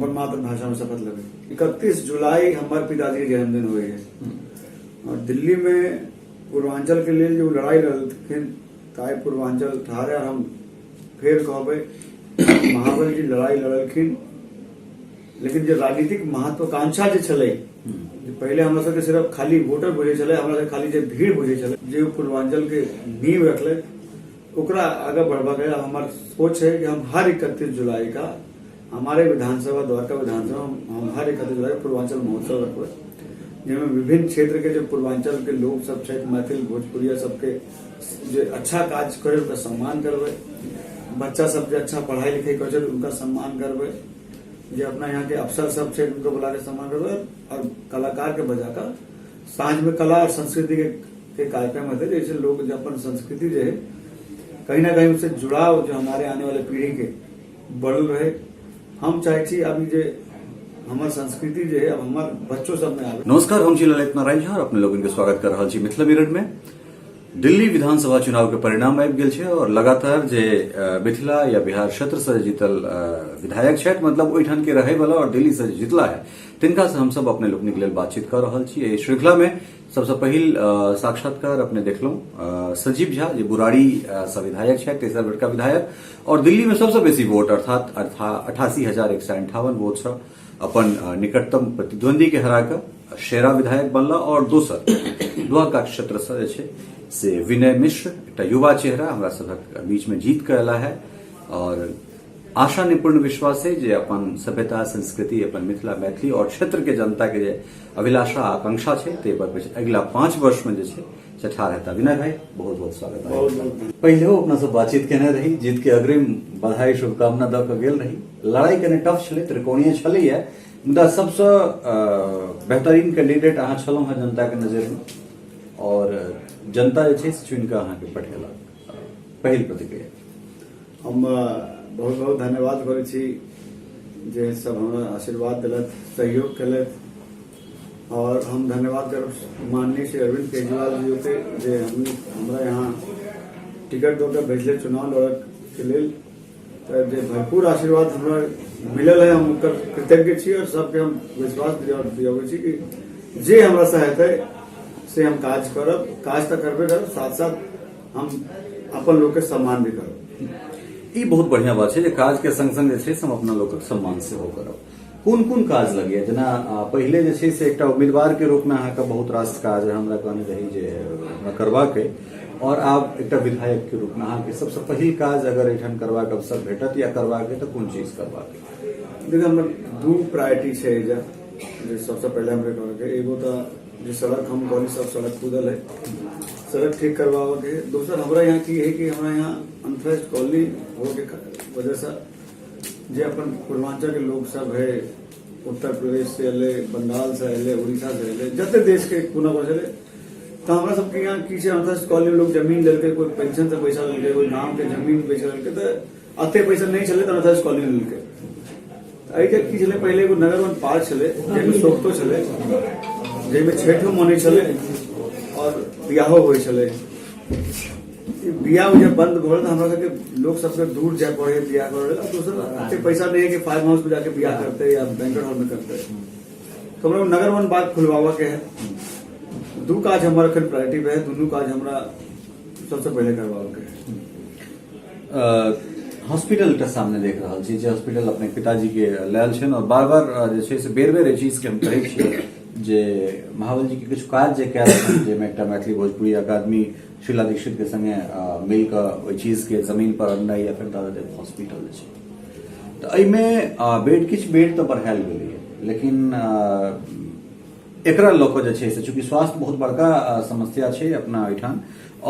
अपन मातृभाषा में शपथ लेबै। 31 जुलाई हमर पिताजी के जन्मदिन होइ है और दिल्ली में पूर्वांचल के लेल जो लड़ाई लड़लखिन तऽ आइ पूर्वांचल ठाढ़ है। और हम फेर कहबै, महाबल जी लड़ाई लड़लखिन, लेकिन जे राजनीतिक महत्वाकांक्षा जे छलै, जे पहिले हमरा सबके सिर्फ खाली वोटर बुझै छलै, हमरा सबके खाली जे भीड़ बुझै छलै, जे ओ पूर्वांचल के नींव रखलै, ओकरा आगे बढ़बा के हमर सोच है कि हम हर 31 जुलाई का हमारे विधानसभा, द्वारका विधानसभा, हम हर 31 जुलाई पूर्वांचल महोत्सव रखबै, जाहिमे विभिन्न क्षेत्र के जो पूर्वांचल के लोग सब छथि, मैथिल भोजपुरिया सबके जे अच्छा काज करे उनका सम्मान करबै, बच्चा सब जे अच्छा पढ़ाई लिखाई करे छै उनका सम्मान करबै, जे अपना यहाँ के अफसर सब छै उनका बुला के सम्मान करबै और कलाकार के बजा कर साँझ में कला और संस्कृति के कार्यक्रम होते, जैसे लोग जो अपन संस्कृति जो है कहीं ना कहीं उससे जुड़ाव जो हमारे आने वाले पीढ़ी के बढ़ल रहे। हम चाहे छी अभी जे हमर संस्कृति जे है अब हमर बच्चों सब में आवे। नमस्कार, हम छी ललित नारायण झा और अपने लोगन के स्वागत कर रहल छी मिथिला मिरर में। दिल्ली विधानसभा चुनाव के परिणाम आबि गेल छै और लगातार जे मिथिला या बिहार क्षेत्र से जीतल विधायक छथि, मतलब ओहिठाम के रहै वाला और दिल्ली से जे जीतला है, तिनका से हमसब अपने लोकनिक लेल बातचीत कर रहल छी। एहि श्रृंखला में सबसे पहिल साक्षात्कार अपने देखलहुँ संजीव झा, जे बुराड़ी से विधायक छथि, तेसर बड़का विधायक और दिल्ली में सबसे बेसी वोट अर्थात 88,158 वोट से अपन निकटतम प्रतिद्वंदी के हरा कऽ शेरा विधायक बनला। और दोसर द्वारका क्षेत्र से जे छै से विनय मिश्र, एकटा युवा चेहरा हमरा सभक बीच में जीत कऽ एला है और आशा निपूर्ण विश्वास है जे अपन सभ्यता संस्कृति, अपन मिथिला मैथिली और क्षेत्र के जनता के जे अभिलाषा आकांक्षा छै ताहि पर अगिला 5 वर्ष में जे छै से ठाढ़ हेता। विनय भाई, बहुत बहुत स्वागत। बहुत बहुत। पहिले अपना सब बातचीत केने रही, जीत के अग्रिम बधाई शुभकामना दऽ कऽ गेल रही। लड़ाई कने टफ छलै, त्रिकोणीय छलैया, मुदा सबसँ बेहतरीन कैंडिडेट अहाँ छलहुँ हँ जनता के नजर में और जनता जे छै से चुनि कऽ अहाँके पठेलक। पहिल प्रतिक्रिया? हम बहुत बहुत धन्यवाद करै छी जे सब हमरा आशीर्वाद देलथि, सहयोग केलथि और हम धन्यवाद करब माननीय श्री अरविंद केजरीवाल जी के जे हमरा यहाँ टिकट दऽ के भेजले चुनाव लड़े के लेल। तऽ जे भरपूर आशीर्वाद हमरा मिलल है हम ओकर कृतज्ञ छी और सबके हम विश्वास दियाबै छी कि जे हमरा से हेतै से हम काज करब। काज तऽ करबे करब, साथ साथ हम अपन लोग के सम्मान भी करब। ई बहुत बढ़िया बात छै जे काज के संग संग जे छै से हम अपना लोकक सम्मान सेहो करब। कोन कोन काज लगैया? जेना पहिले जे छै से एकटा उम्मीदवार के रूप में अहाँके बहुत रास काज हमरा कहने रही जे हमरा करबाक अइ, और आब एकटा विधायक के रूप में अहाँके सबसँ पहिल काज अगर एहिठाम करबाक अवसर भेटत या करबाक अइ तऽ कोन चीज करबाक अइ? देखियौ, हमर 2 प्रायोरिटी छै एहिजा जे सबसँ पहिले हमरा करबाक, एगो तऽ जे सड़क हम कहली सब सड़क खुदल है, सड़क ठीक करवाबऽ के। दोसर हमरा यहाँ की है कि हमरा यहाँ अनथराइज कॉलोनी होके के वजह से जे अपन पूर्वांचल के लोग सब है, उत्तर प्रदेश से एलै, बंगाल से एलै, उड़ीसा से एलै, जते देश के कोना कोना से एलै, तऽ हमरा सबके यहाँ की छै, अनथराइज कॉलोनी लोग जमीन लेलकै, कोई पेंशन से पैसा लेलकै, कोई गाँव के जमीन बेच लेलकै, तऽ एते पैसा नहि छलै तऽ अनथराइज कॉलोनी लेलकै। तऽ एहि की छलै, पहिले एगो नगर वन पार्क छलै जाहिमे सोखतो छलै, जाहिमे छठिओ मनै छलै और बियाहो होइ छलै। ई बियाह उियाह बंद भऽ गेल तऽ हमरा सबके लोक सबके दूर जाय पड़े है बियाह करे लेल। दोसर एते पैसा नहीं है कि फार्म हाउस में जाके बियाह करते या बैंकेट हॉल में करते, तो हमरा नगर वन बाग खुलवाबऽ के है। 2 काज हमर एखन प्रायोरिटी पे है, दुनू काज हमरा सबसे पहिले करवाबऽ के है। हॉस्पिटल के सामने देख रहल छी जे हॉस्पिटल अपने पिताजी के लायल छनि और बार बार जे छै से बेर बेर एहि चीज के हम कहै छियै जे महाबल जी के किछु काज जे कयल छनि, जाहिमे एकटा मैथिली भोजपुरी अकादमी शीला दीक्षित के संगे मिल कऽ ओहि चीज के जमीन पर अननाइ या फिर दादा हॉस्पिटल जे छै, तऽ एहिमे बेड किछु बेड तऽ बढ़ायल गेलैए, लेकिन एकरा लऽ कऽ जे छै से चूँकि स्वास्थ्य बहुत बड़का समस्या छै अपना एहिठाम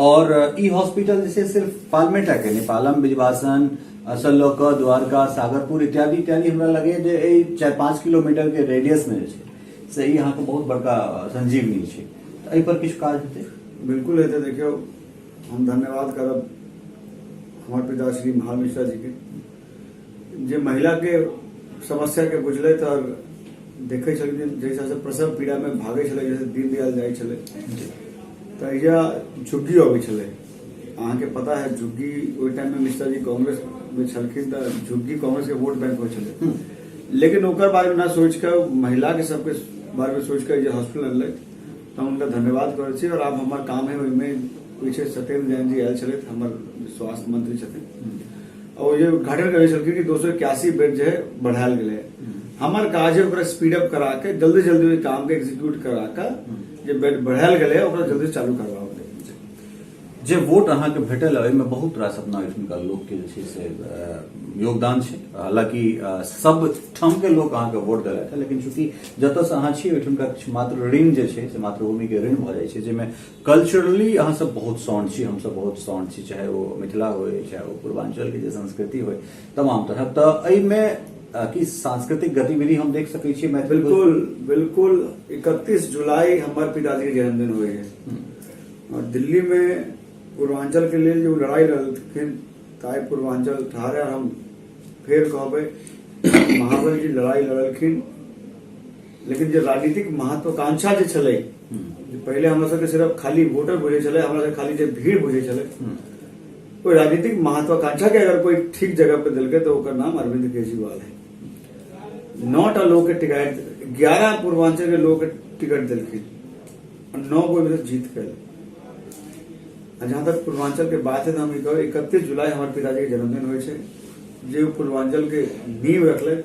और ई हॉस्पिटल जे छै सिर्फ पालमे टा के नहि, पालम बिजवासन से लऽ कऽ द्वारका सागरपुर इत्यादि इत्यादि, हमरा लगैए जे एहि 4-5 किलोमीटर के रेडियस में जे छै से ई अहाँके बहुत बड़का संजीवनी छै। तऽ एहि पर किछु काज हेतै? बिल्कुल हेतै। देखियौ, हम धन्यवाद करब हमर पिता श्री महाल मिश्रा जी के जे महिला के समस्या के बुझलथि और देखै छलखिन जाहि हिसाबसँ प्रसव पीड़ामे भागै छलै, जैसे दीनदयाल जाइ छलै तऽ एहिजा झुग्गी अबै छलै। अहाँके पता है झुग्गी ओहि टाइममे मिश्रा जी कांग्रेसमे छलखिन तऽ झुग्गी कांग्रेसके वोट बैंक होइ छलै, लेकिन ओकर बारे में ना सोच के महिला के सबके बारे में सोच के जे हॉस्पिटल अनलै, तऽ हम हुनका धन्यवाद करै छी। और आब हमर काम है ओहिमे पीछे सत्येंद्र जैन जी आयल छलथि, हमर स्वास्थ्य मंत्री छथिन, और जे उद्घाटन करै छलखिन कि 281 बेड जे है बढ़ायल गेलै। हमर काज है ओकरा स्पीड अप करा के जल्दी जल्दी ओहि काम के एग्जीक्यूट करा के जे बेड बढ़ायल गेलै ओकरा जल्दी चालू करवाओ। जे वोट अहाँके भेटल ओहिमे बहुत रास अपना ओहिठुनका लोकके जे छै से योगदान छै। हालांकि सब ठामके लोक अहाँके वोट देलथि, लेकिन चूँकि जतऽसँ अहाँ छी ओहिठुनका किछु मात्र ऋण जे छै से मातृभूमिके ऋण भऽ जाइ छै, जाहिमे कल्चरली अहाँ सब बहुत साउंड छी, हमसब बहुत साउंड छी, चाहे ओ मिथिला होइ चाहे ओ पूर्वांचलके जे संस्कृति होइ तमाम तरहक। तऽ एहिमे की सांस्कृतिक गतिविधि हम देख सकै छी मैथिली? बिल्कुल बिल्कुल, 31 जुलाई हमर पिताजी के जन्मदिन होइ है और दिल्ली में पूर्वांचल के लेल जो लड़ाई लड़लखिन ताहि पूर्वांचल ठाढ़। और हम फेर कहबै, महाबल जी लड़ाई लड़लखिन, लेकिन जे राजनीतिक महत्वाकांक्षा जे छलै, जे पहिले हमरा सबके सिर्फ खाली वोटर बुझै छलै, हमरा सबके खाली जे भीड़ बुझै छलै, कोई राजनीतिक महत्वाकांक्षा के अगर कोई ठीक जगह पे देलकै तो ओकर नाम अरविंद केजरीवाल है। 9टा लोग के टिकट, 11 पूर्वांचल के लोग के टिकट देलखिन और 9 गो में से जीत गए। आ जहाँ तक पूर्वांचल के बात है तो हम ई कहब, 31 जुलाई हमारे पिताजी के जन्मदिन होइ छै, जे ओ पूर्वांचल के नींव रखले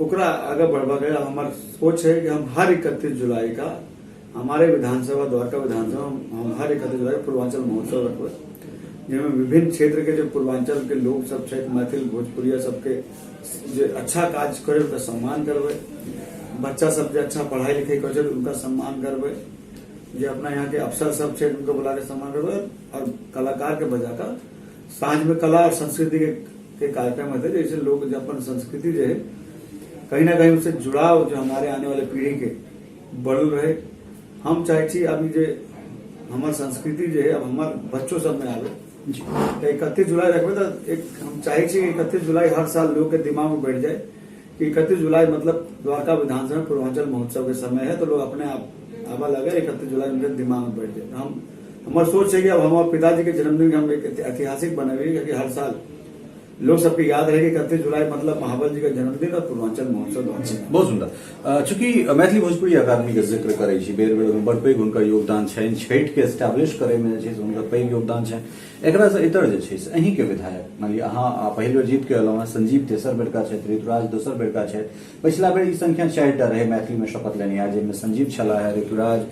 ओकरा आगे बढ़वा के हमार सोच है कि हम हर 31 जुलाई का हमारे विधानसभा द्वारका विधानसभा हम हर 31 जुलाई पूर्वांचल महोत्सव रखबै, जाहिमे विभिन्न क्षेत्र के जो पूर्वांचल के लोग सब छथि, मैथिल भोजपुरिया सबके जे अच्छा काज करे उनका सम्मान करबै, बच्चा सब जे अच्छा पढ़ाई लिखाई करे छै उनका सम्मान करबै, जे अपना यहाँ के अफसर सब छै उनका बुला के सम्मान करबै और कलाकार के बजा कर साँझ में कला और संस्कृति के कार्यक्रम होते, जैसे लोग जो अपन संस्कृति जो है कहीं ना कहीं उससे जुड़ाव जो हमारे आने वाले पीढ़ी के बढ़ल रहे। हम चाहे छी अभी जे हमार संस्कृति जो है अब हमार बच्चों सब में आवे, तो 31 जुलाई रखबे तो एक हम चाहे छी 31 जुलाई हर साल लोग के दिमाग में बैठ जाए कि 31 जुलाई मतलब द्वारका विधानसभा में पूर्वांचल महोत्सव के समय है, तो लोग अपने आप आवा लगे 31 जुलाई उनके दिमाग में बैठ जाए। हम हमार सोच है कि अब हमारे पिताजी के जन्मदिन के हम एक ऐतिहासिक बनावे कि हर साल लोग सबके याद रहे कि 31 जुलाई मतलब महाबल जी का जन्मदिन और पूर्वांचल महोत्सव द्वारका। बहुत सुंदर। चूंकि मैथिली भोजपुरी अकादमी के जिक्र करै छी बेर बेर, बड़ पैघ हुनकर योगदान छनि, छठि के एस्टैब्लिश करे में जे छै से हुनकर पैघ योगदान छनि। एकरा से इतर जे छै से अहीं के विधायक मान लिअ अहाँ पहिल बेर जीत के एलहुँ हेँ, संजीव तेसर बेरका छथि, ऋतुराज दोसर बेरका छथि, पछिला बेर ई संख्या 4टा रहै मैथिली में शपथ लेनिहार, जाहिमे संजीव छलाह हे, ऋतुराज,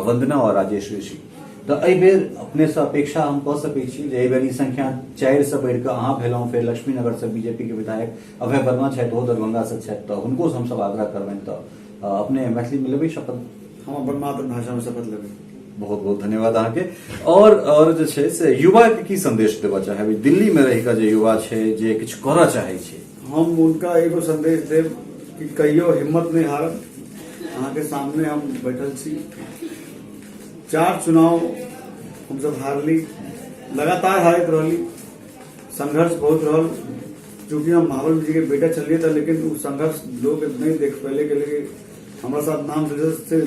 वंदना और राजेश ऋषि। तऽ एहि बेर अपने से अपेक्षा हम कऽ सकै छी जे एहि बेर ई संख्या 4 से बढ़ि कऽ अहाँ भेलहुँ, फेर लक्ष्मीनगर से बीजेपी के विधायक अभय वर्मा छथि, ओहो दरभंगा से छथि, तऽ हुनको से हमसब आग्रह करबनि। तऽ अपने मैथिली में लेबै शपथ? हम अपन मातृभाषा में शपथ लेबै। बहुत बहुत धन्यवाद अहाँके। और जे छै से युवा के की संदेश देबऽ चाहबै, दिल्ली में रहि कऽ जे युवा छै जे किछु करऽ चाहै छै? हम उनका एगो संदेश देब कि कहियो हिम्मत नहीं हारब। अहाँके सामने हम बैठल छी, 4 चुनाव हम सब हारली, लगातार हारैत रहली, संघर्ष बहुत रहल। चूंकि हम महाबल जी के बेटा छलिए तऽ लेकिन उ संघर्ष लोग नहीं देख पहले के लिए हमारा साथ नाम से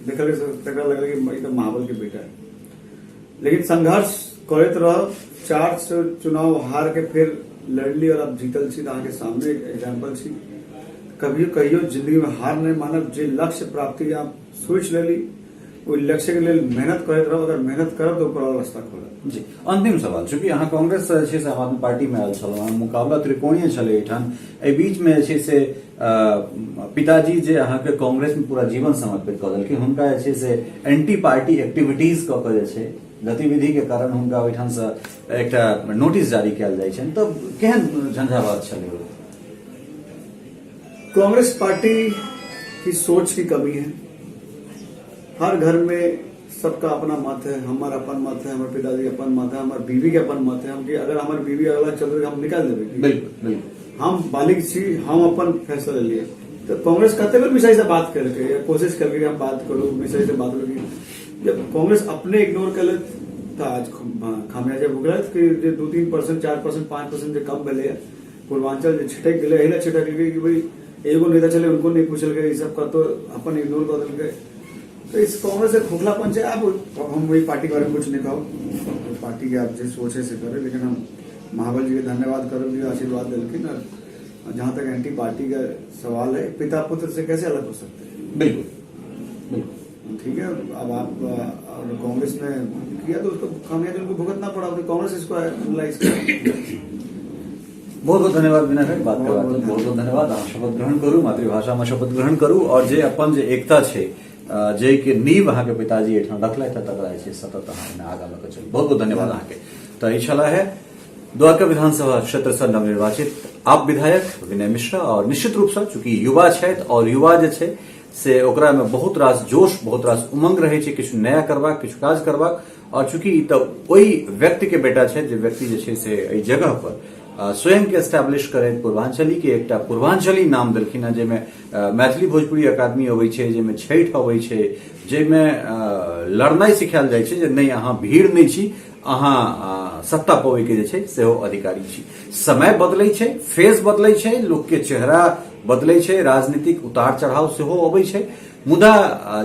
देखल तकरा लगल कि ई तऽ महाबल के बेटा है, लेकिन संघर्ष करैत रह, 4 चुनाव हार के फिर लड़ली और अब जीतल छी। तऽ अहाँके सामने एक एग्जाम्पल छी। कभियो कहियो जिंदगी में हार नहीं मानब, जे लक्ष्य प्राप्ति आप सोच लेली ओहि लक्ष्य के लेल मेहनत करैत रहब, अगर मेहनत करब तऽ ऊपर वाला रास्ता खोलत। जी, अंतिम सवाल, चूंकि अहाँ कांग्रेस से जे छै से आम आदमी पार्टी में आयल छलहुँ, मुकाबला त्रिकोणीय छलै एहिठाम, एहि बीच में जे छै से पिताजी जे अहाँके कांग्रेस में पूरा जीवन समर्पित कऽ देलखिन, हुनका जे छै से एंटी पार्टी एक्टिविटीज कऽ के जे छै गतिविधि के कारण हुनका ओहिठाम से एकटा नोटिस जारी कयल जाइ छनि, तऽ केहन झंझावात छलै ओ? कांग्रेस पार्टी की सोच की कमी है। हर घर में सबका अपना मत है, हमारा अपन मत है, हमारे पिताजी अपन मत है, हमारे बीवी के अपन मत है। हम कि अगर हमारे बीवी अगला चल रही हम निकाल देबे। बिल्कुल बिल्कुल। हम बालिग छी, हम अपन फैसला ले लिए। तो कांग्रेस कते बेर मिसाई से बात करके या कोशिश करके हम बात करू, मिसाई से बात करू, जब कांग्रेस अपने इग्नोर कर ले तो आज खामियाजा भुगलत कि जे 2-3% 4% 5% जे कम भेलै पूर्वांचल जे छिटक गेलै, एहि लए छिटक गेलै कि भाई एगो नेता छलै उनको नहीं पूछलकै, ई सब कतौ अपन इग्नोर कऽ देलकै। तो इस कांग्रेस से खोखलापन छै। आब हम वही पार्टी के बारे में कुछ नहीं कहब, पार्टी के आप जे सोच है से करे, लेकिन हम महाबल जी के धन्यवाद करब जे आशीर्वाद देलखिन और और जहाँ तक एंटी पार्टी का सवाल है, पिता पुत्र से कैसे अलग हो सकते हैं? बिल्कुल बिल्कुल ठीक है। अब आप और कांग्रेस ने किया तो उसको खामियाजा उनको भुगतना पड़ा, तो कांग्रेस इसको एनालाइज किया। बहुत बहुत धन्यवाद विनय भाई, बात बहुत करबाक बहुत लेल बहुत बहुत धन्यवाद। अहाँ शपथ ग्रहण करू, मातृभाषामे शपथ ग्रहण करू और जे अपन जे एकता छै, जे के नींव अहाँके पिताजी एहिठाम रखलथि तकरा जे छै सतत अहाँ एहिमे आगाँ लऽ कऽ चलू। बहुत बहुत धन्यवाद अहाँके। तऽ ई छला है द्वारका विधानसभा क्षेत्र से नवनिर्वाचित आप विधायक विनय मिश्रा और निश्चित रूप से चूंकि युवा छथि और युवा जे छै से ओकरा में बहुत रास जोश, बहुत रास उमंग रहै छै किछु नया करबाक, किछु काज करबाक और चूंकि ई तऽ ओहि व्यक्ति के बेटा छै जे व्यक्ति जे छै से एहि जगह पर स्वयं के एस्टेब्लिश करैत पूर्वांचली के एकटा पूर्वांचली नाम देलखिन हेँ, जाहिमे मैथिली भोजपुरी अकादमी अबै छै, जाहिमे छठि अबै छै, जाहिमे लड़नाइ सिखायल जाइ छै जे नहि अहाँ भीड़ नहि छी, अहाँ सत्ता पबै के जे छै सेहो अधिकारी छी। समय बदलै छै, फेस बदलै छै, लोक के चेहरा बदलै छै, राजनीतिक उतार चढ़ाव सेहो अबै छै, मुदा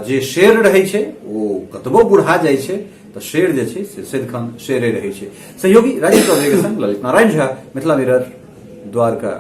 जे शेर रहै छै ओ कतबो बुढ़ा जाइ छै तऽ शेर जे छै से सदिखन शेरे रहै छै। सहयोगी राजीव चौधरी के संग ललित नारायण झा, मिथिला मिरर, द्वारका।